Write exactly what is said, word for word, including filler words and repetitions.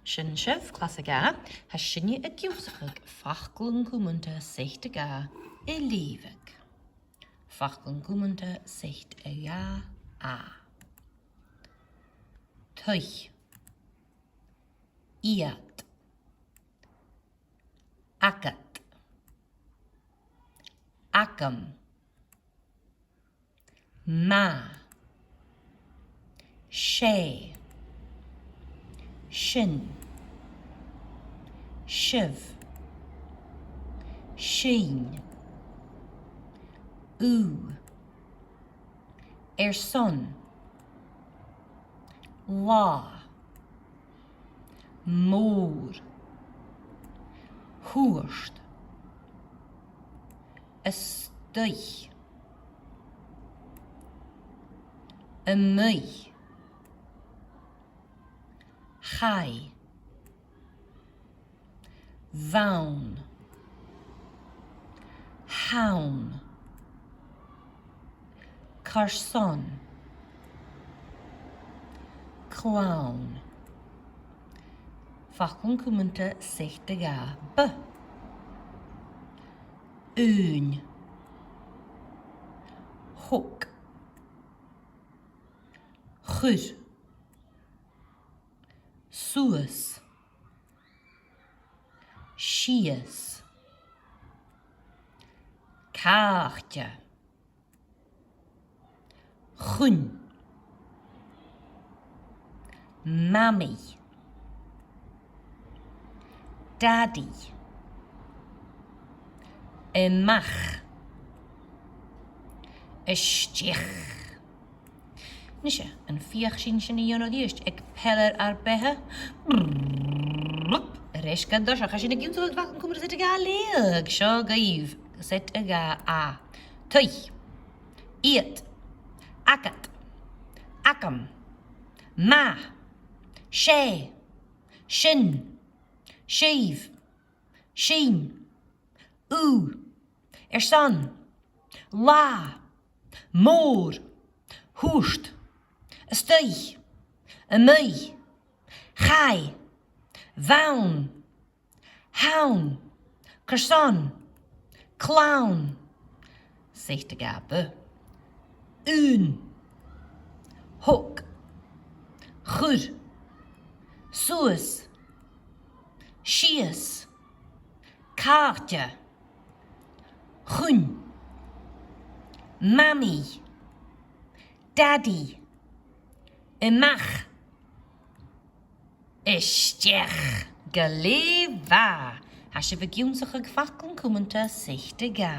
Sin sibh, clas a dhà. Tha sinne ag ionnsachadh Faclan Cumanta, set a dhà, a' leughadh. Faclan Cumanta, set a dhà, a. Taigh. Iad. Agad. Agam. Ma. 'S e. Sin. Sibh. Sinn. Thu. Airson. Latha. Mòr. Thuirt. A-staigh. A-muigh. Chaidh. Bhon. Thàinig. Carson. Clann. Faclan Cumanta, set a dhà, b. Aon. Thug. Chuir. Suas. Sìos. Càite. Chun. Mamaidh. Dadaidh. A-mach. A-steach. Nise, am feuch sinn sin a dhèanamh a-rithist aig peilear ar beatha? Brrrr. A-rithist gun toiseach, tha sinn ag ionnsachadh Faclan Cumanta, set a dhà, a leughadh. Seo dhuibh, set a dhà, a. Taigh. Iad. Agad. Agam. Ma. 'S e. Sin. Sibh. Sinn. Thu. Airson. Latha. Mòr. Thuirt. A-staigh. A-muigh. Chaidh. Bhon. Thàinig. Carson. Clann. Set a dhà, b. Aon. Thug. Chuir. Suas. Sìos. Càite. Chun. Mamaidh. Dadaidh. A-mach. A-steach. Glè mhath. Tha sibh ag ionnsachadh Faclan Cumanta, set a dhà.